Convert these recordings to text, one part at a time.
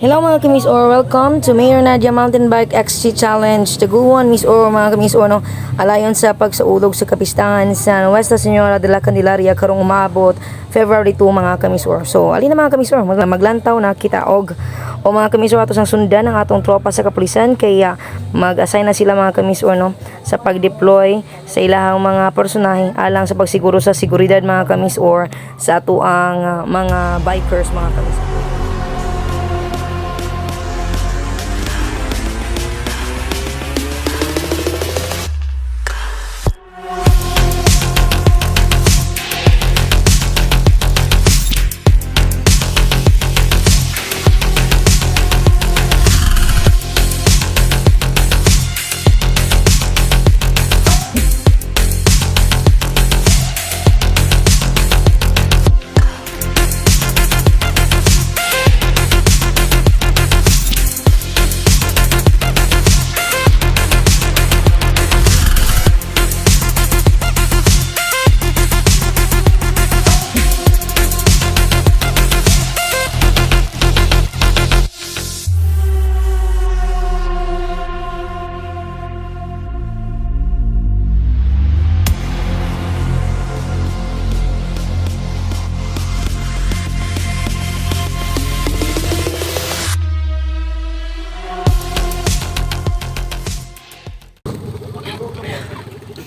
Hello, mga kamis or welcome to Mayor Nadia Mountain Bike XC Challenge Taguan, Miss Oro, mga kamis or, no, alayon sa pagsaulog sa kapistahan sa Nuestra Señora de la Candelaria karong umaabot February 2, mga kamis or. So alin na, mga kamis or, maglantaw na kita og o mga kamis or, ato sang sundan ang atong tropa sa kapulisan kaya mag-assign na sila, mga kamis or, no, sa pag-deploy sa ilahang mga personahe alang sa pagsiguro sa seguridad, mga kamis or, sa atoang mga bikers, mga kamis.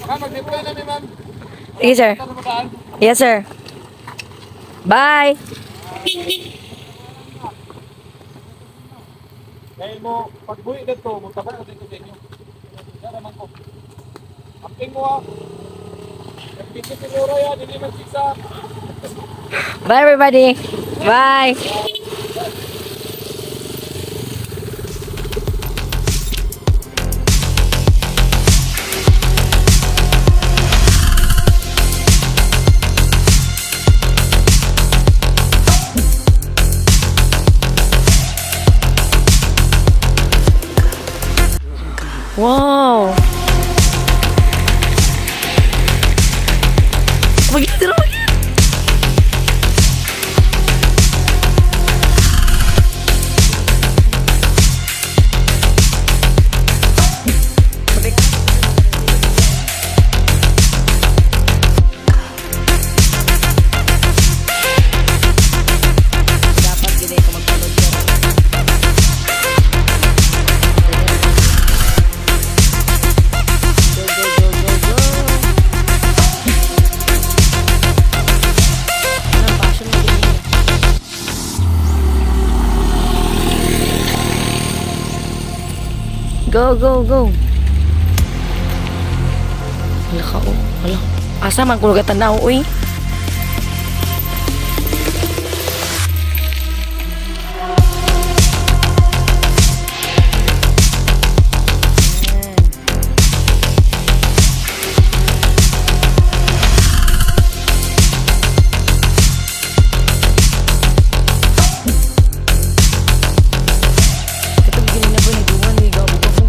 Ma'am, mag-deploy na mi, ma'am. Sige, sir. Ano mo daan? Yes, sir. Bye. Dahil mo, pag buhi dito, magtabang ko dito sa inyo. Diyan naman ko. Amping mo ha. Nagpisi siguro yan, hindi man sisa. Bye, everybody. Bye. Wow. Mag- Dapat gini ko magpalod ka. Go, go, go, go, go. Anong passion mo din yun? Go, go, go. Hala ka, oh. Hala. Asa man ko tanaw, uy. Katong gini na ba ni Duman, ni Gabo ka po.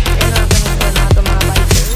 Ayan ang kami sa mga bikers.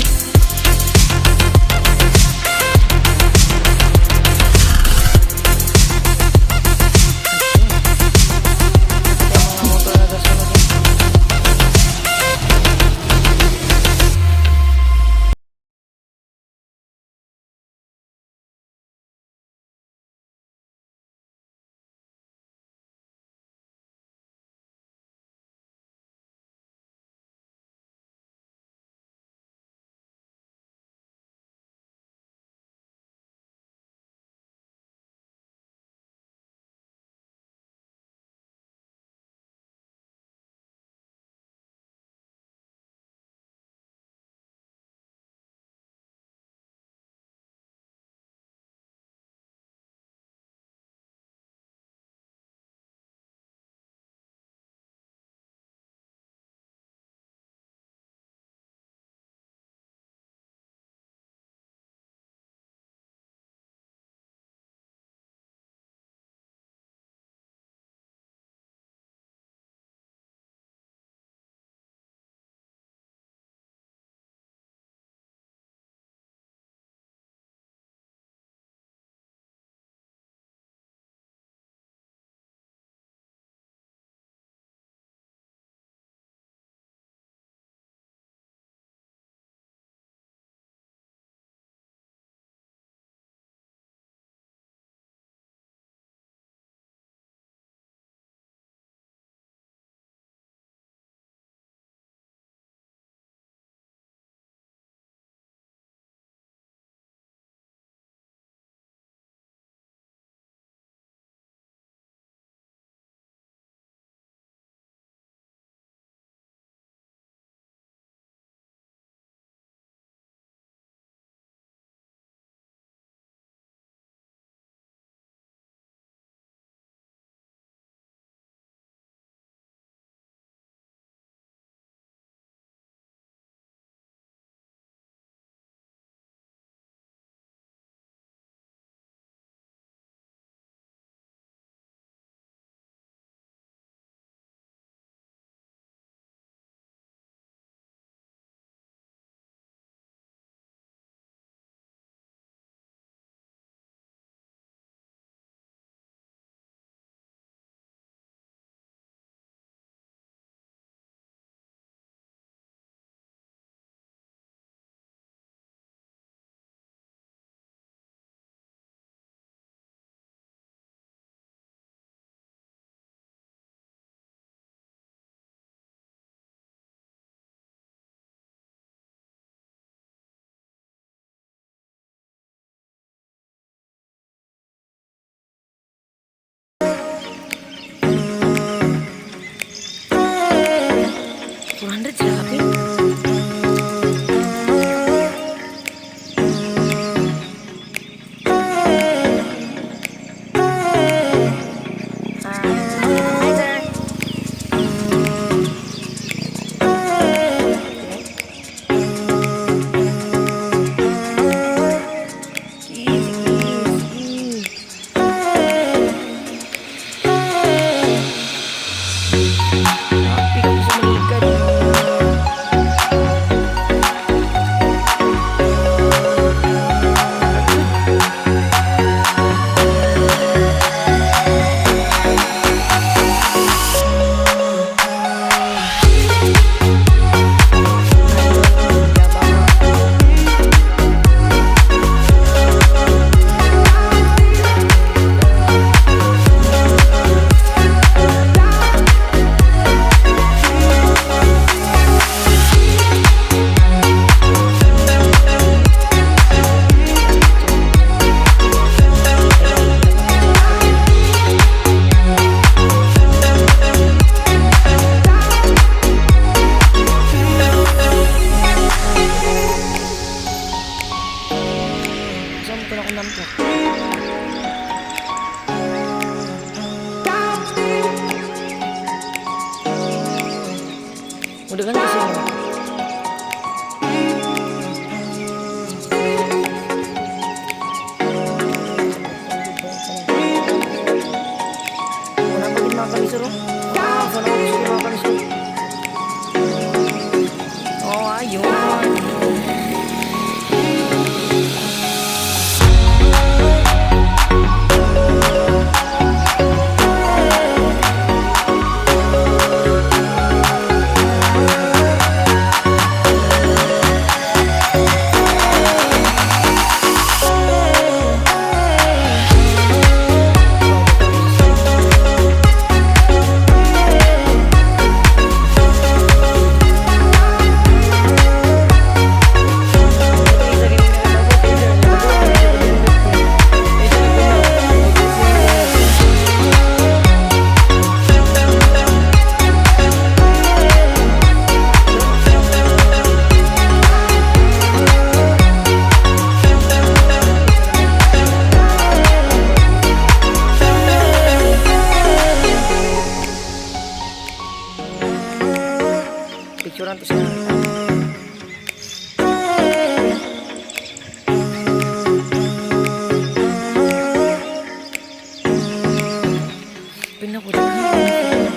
Apil na ko daghan.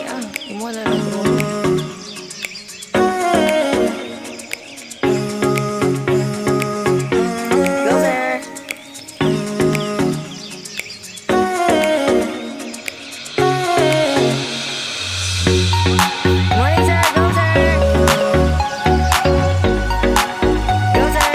Ah, imo na lang, bro. Go, sir. Morning, sir. Go, sir. Go, sir.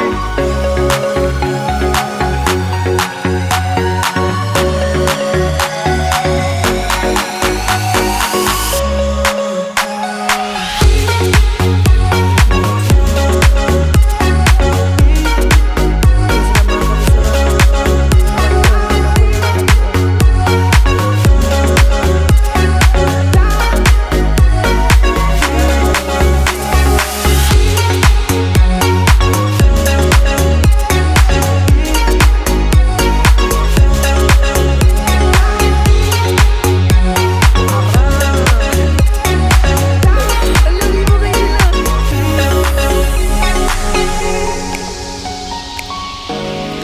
Ang lagi mo kayo nila.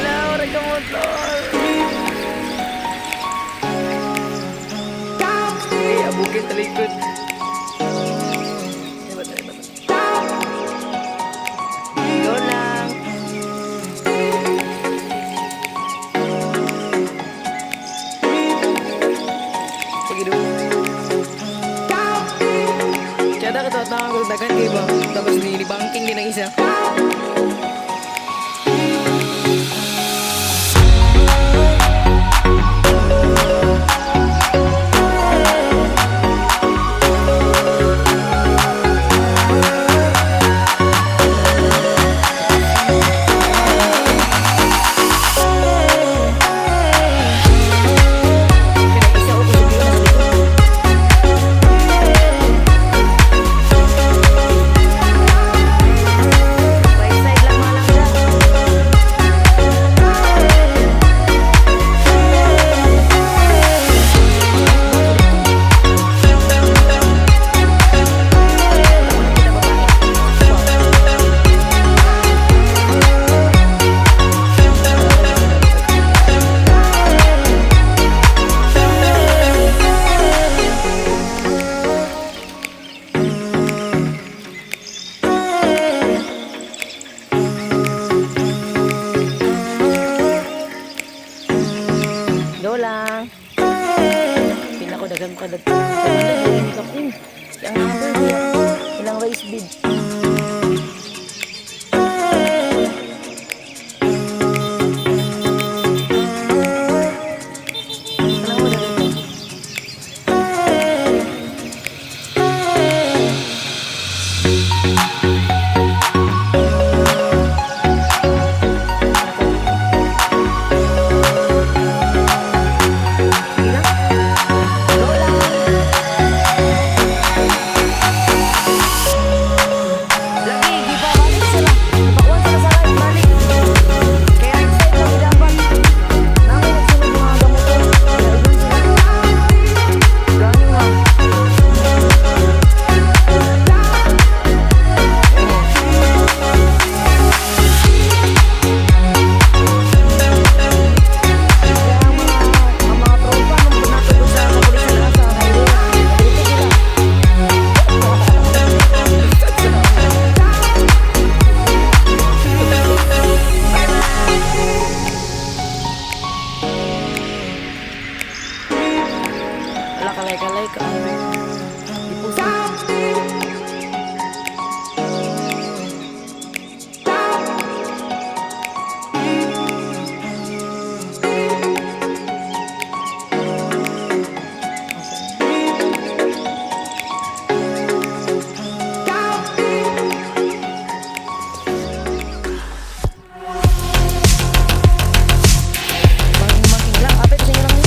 Laura, kamotor. Ay, abukit talikod. Diba, diba, diba? Go lang. Sige, do. Tsada ka to, ko dagan kay ba? Tapos ni banking din ang isa. Isa o kusog yun nasa likod. Right side lang, mga langga. Kita babae. Go lang. Pila ko dagang kadag. Dagang ka po. Ang number niya. Ilang race bid. Ano mo dagang? Sige lang. Go lang. Lagi, gipabalik sila. Gipakuan sila sa right, balik. Kaya right side lang dapat. Namin nagsunod mga gamotor. Kaya sila. Gani nga. Kaya ang mga tropa nung natugod sa kapulisan na sa highway, dito sila. Wala kalay-kalay ka. Ipusin. Banking lang. Apit sa inyo lang.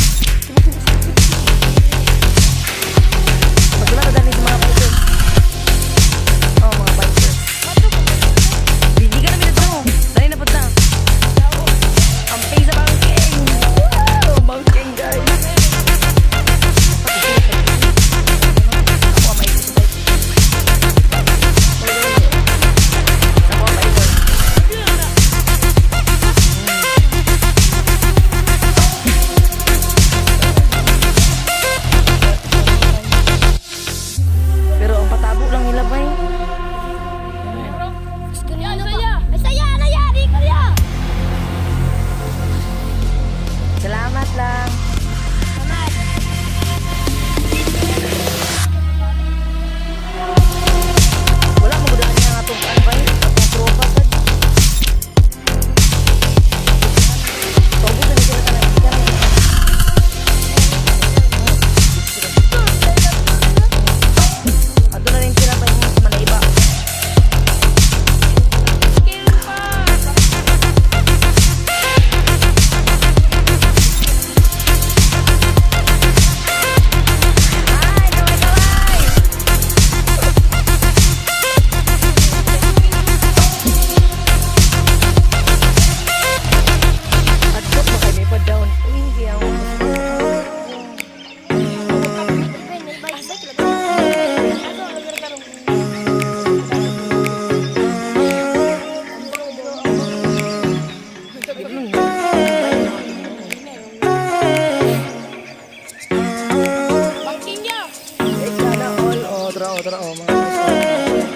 Dito ra oh, mga kamis.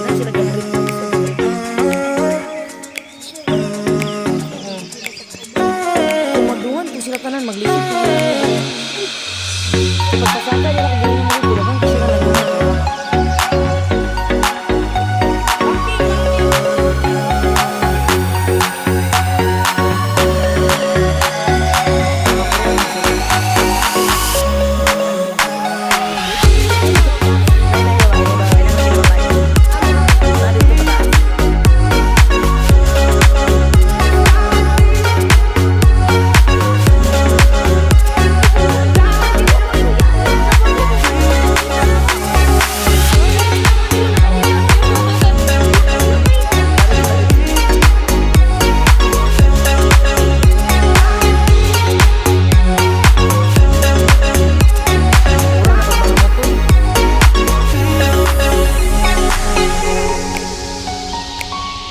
Na sila gabrik mga kamis. Kung magduhan kung sila tanan maglisod ko. Pagpasaka nila kung ganyan mo daghan kay sila nagduhan.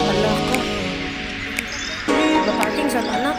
Hala ka. Parking sa anak.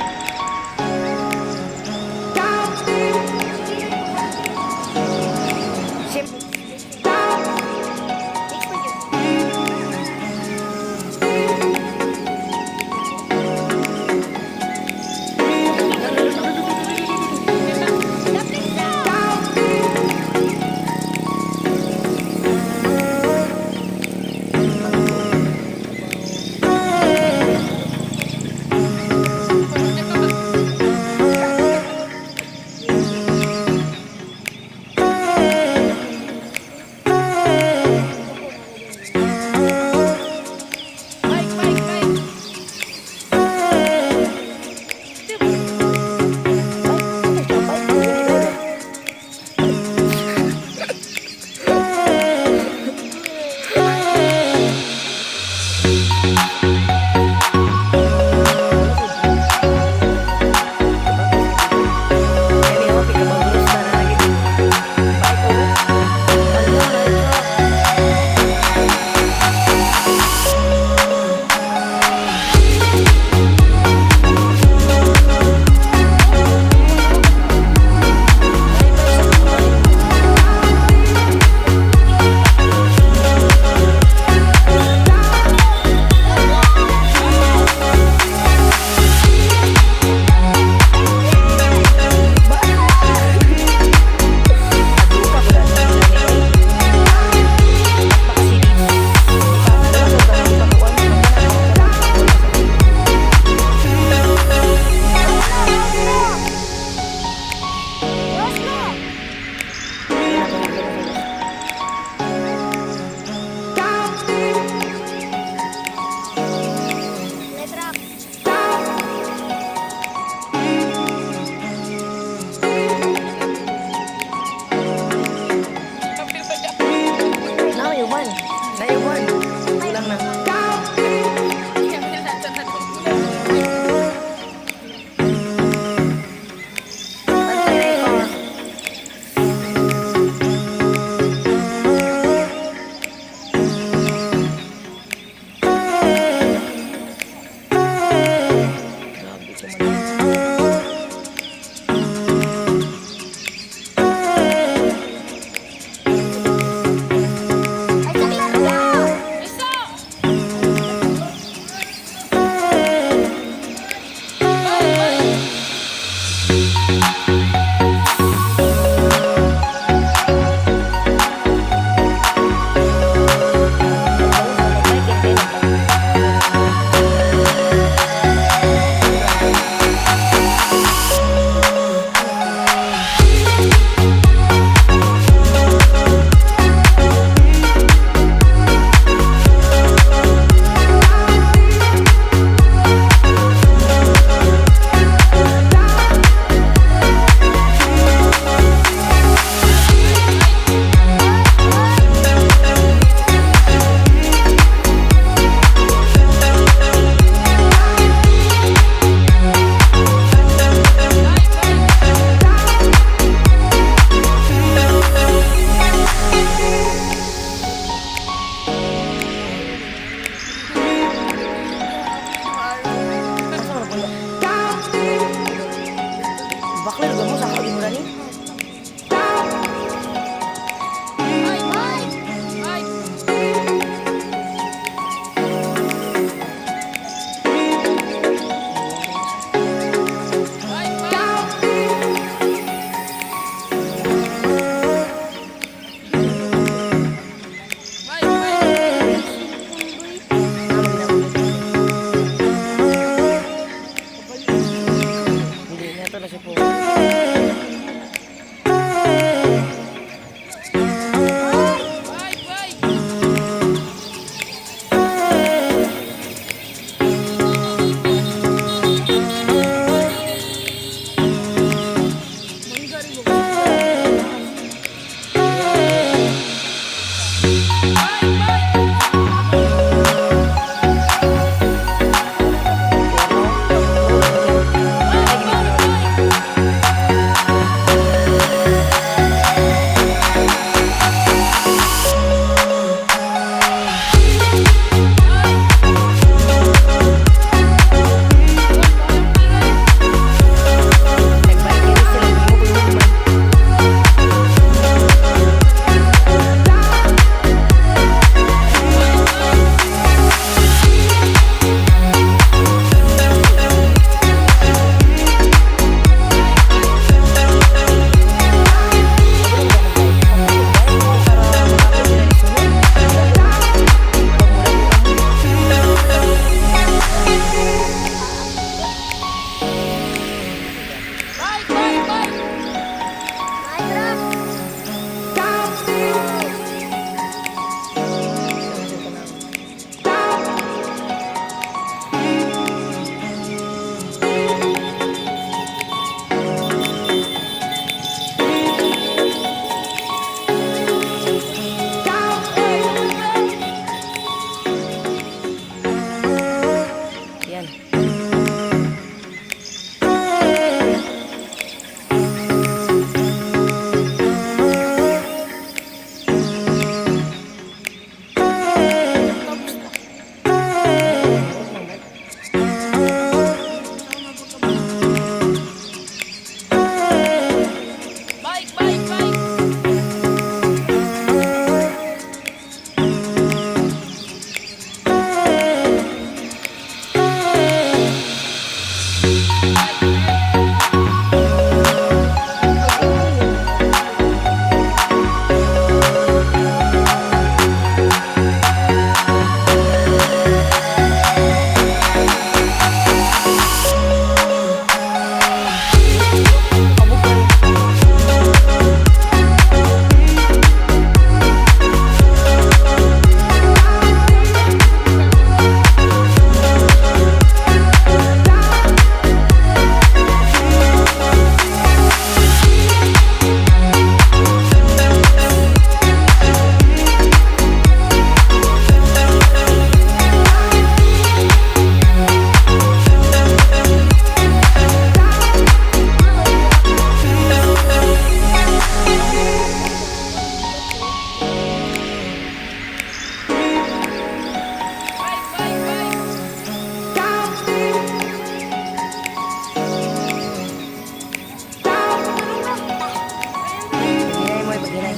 Ginay mo, paginay.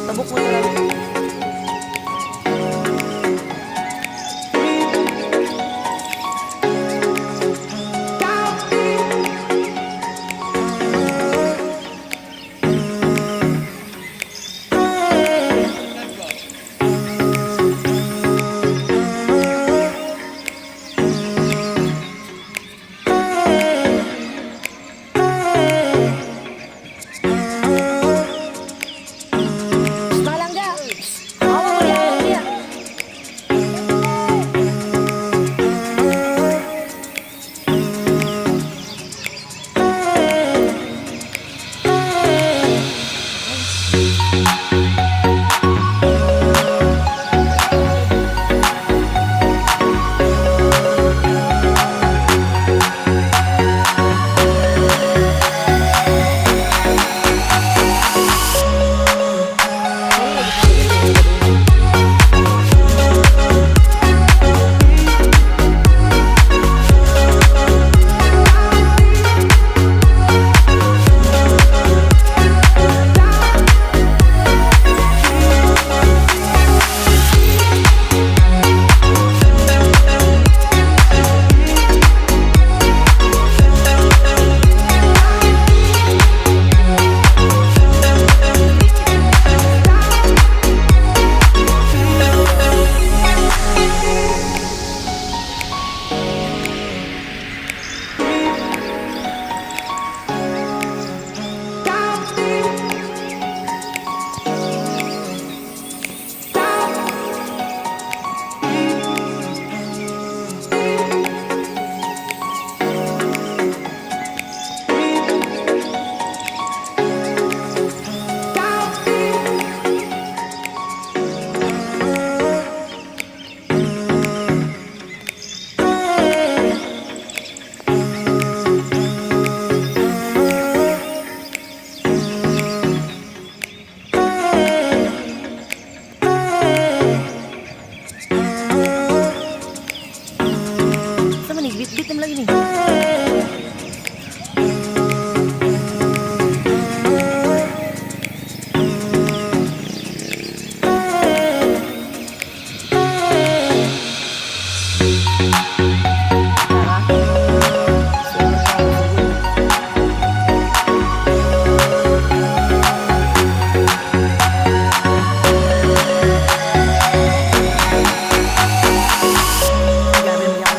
Tabok mo talaga. Malangga. Awa mo diya, awa mo diya. Sama ni, bit-bit naman lagi ni. Grabe, may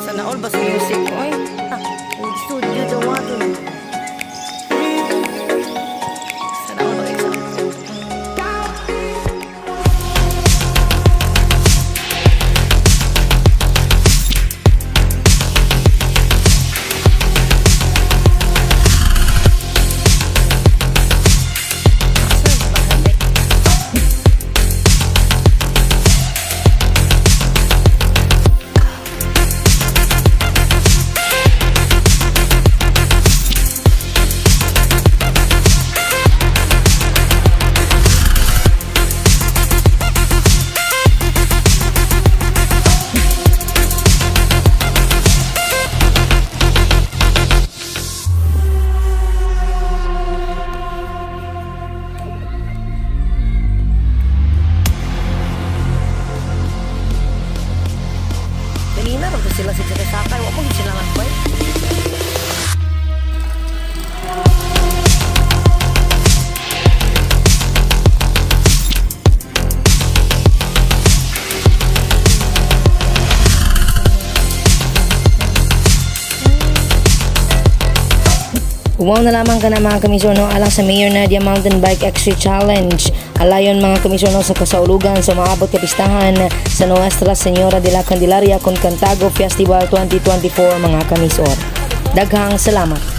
Sana all ba sa music, oy? Ah, studio dawaton. Sana all ba isa? Kanina ra to sila sa sakay, wa mo gid sila nagbayad. Umaw na lamang ka na, mga kamisono, alang sa Mayor Nadia Mountain Bike XC Challenge. Alayon, mga kamisono, sa kasaulugan sa maabot kapistahan sa Nuestra Señora de la Candelaria con Cantago Festival 2024, mga kamisor. Daghang salamat.